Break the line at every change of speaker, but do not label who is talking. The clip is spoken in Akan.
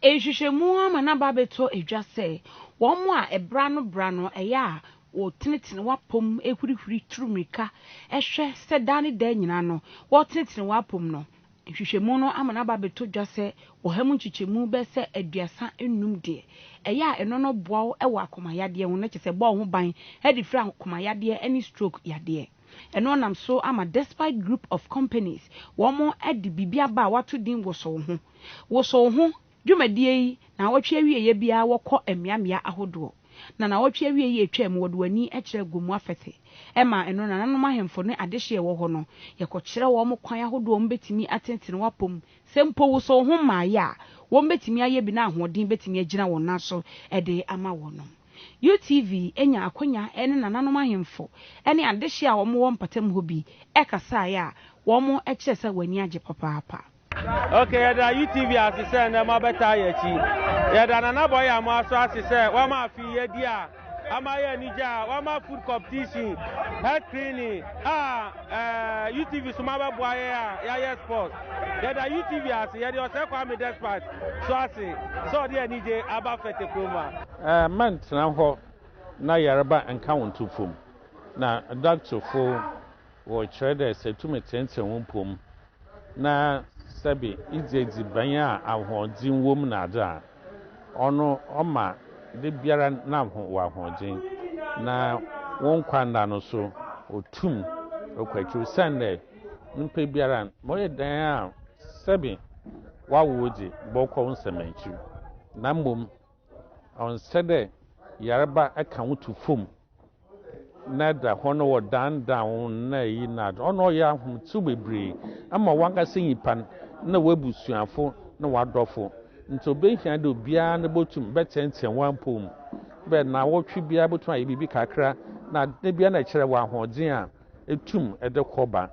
Nhwehwɛmu ama no aba abɛtɔ dwa sɛ, wɔn a ɛberɛ ano berɛ ano ɛyɛ a wɔtenetene wɔn apɔm hurihuri turu mmirika hwɛ sɛ daa ne daa nyinaa no wɔretenetene wɔn apɔm no, nhwehwɛmu no ama no aba abɛtɔ dwa sɛ ɔha mu nkyekyɛmu bɛyɛ sɛ 35 deɛ, ɛyɛ a ɛno no boa wo wɔ akoma yadeɛ ho, na kyerɛ sɛ ɛbɔ wo ho ban de firi akoma yadeɛ ne stroke yadeɛ. Ɛno nam so ama Despite Group of Companies wɔn de biribi aba a wɔato din Wosow Ho. Wosow Ho dwumadie yi naawɔtwe awieɛ biara wɔkɔ mmeammea ahodoɔ. Na naawɔtwe awieɛ yi a ɛtwaam wɔde wɔn ani kyerɛɛ Gomoa Fɛte. Ɛmaa ɛno nananom ahemfo ne adehyeɛ ɛwɔ hɔ no yɛkɔkyerɛ wɔn kwan ahodoɔ a wɔbɛtumi atenetene wɔn apɔ mu sɛ mpo wosow ho mmaeɛ a wɔbɛtumi ayɛ bi na ahoɔden bɛtumi agyina wɔn nan so de ama wɔn. UTV nyaa akwanya ne nananom ahemfo ne adehye a wɔwɔ mpɔtam hɔ bi kasaeɛ a wɔkyerɛ sɛ wɔn ani agye papaapa.
Ok yɛda UTV ase sɛ nnɛ moabɛtaa yɛn akyi. Yɛda Nana Boy Amoah nso ase sɛ wama afe yi adi a ama ayɛ anigye a wama food competition, health screening a eh, UTV so moabɛboa yɛn a yɛayɛ sports. Yɛda UTV ase, yɛde Ɔsɛe Kwame Despite so ase sɛ ɔde anigye aba Fete kurom ha.
Eh, mɛntena hɔ na yarba nka wo nto famu. Na dɔktorfo wɔkyerɛ dɛ sɛ itum tsenetsen wo mpɔ mu na sɛbe idzi edziban a ahoɔdzen wɔ mu na adze a, ɔno ɔma da biara na wɔ ahoɔdzen na wo nkwa nda no so otum kɔ ekyir osiandɛ nyimpa biara ma ɔyɛ dɛn a sɛbe wɔawo wo dze bɔkɔ wo nsɛm ekyir na mbom ɔnnsɛ dɛ yarba ka wo to famu na da hɔ no wɔdandan wo na eyi na adze. Ɔno ɔyɛ ahomtsew beberee ama wankasa nyimpa no na w'ebusuafo na w'adɔfo. Ntsi obehia dɛ obiara no botum bɛtseantsea w'apɔw mu. Bɛ naawɔtwe biara botum ayɛ biribi kakra na da biara na ɛkyerɛ wɔ ahoɔdzen a etum de kɔ ba.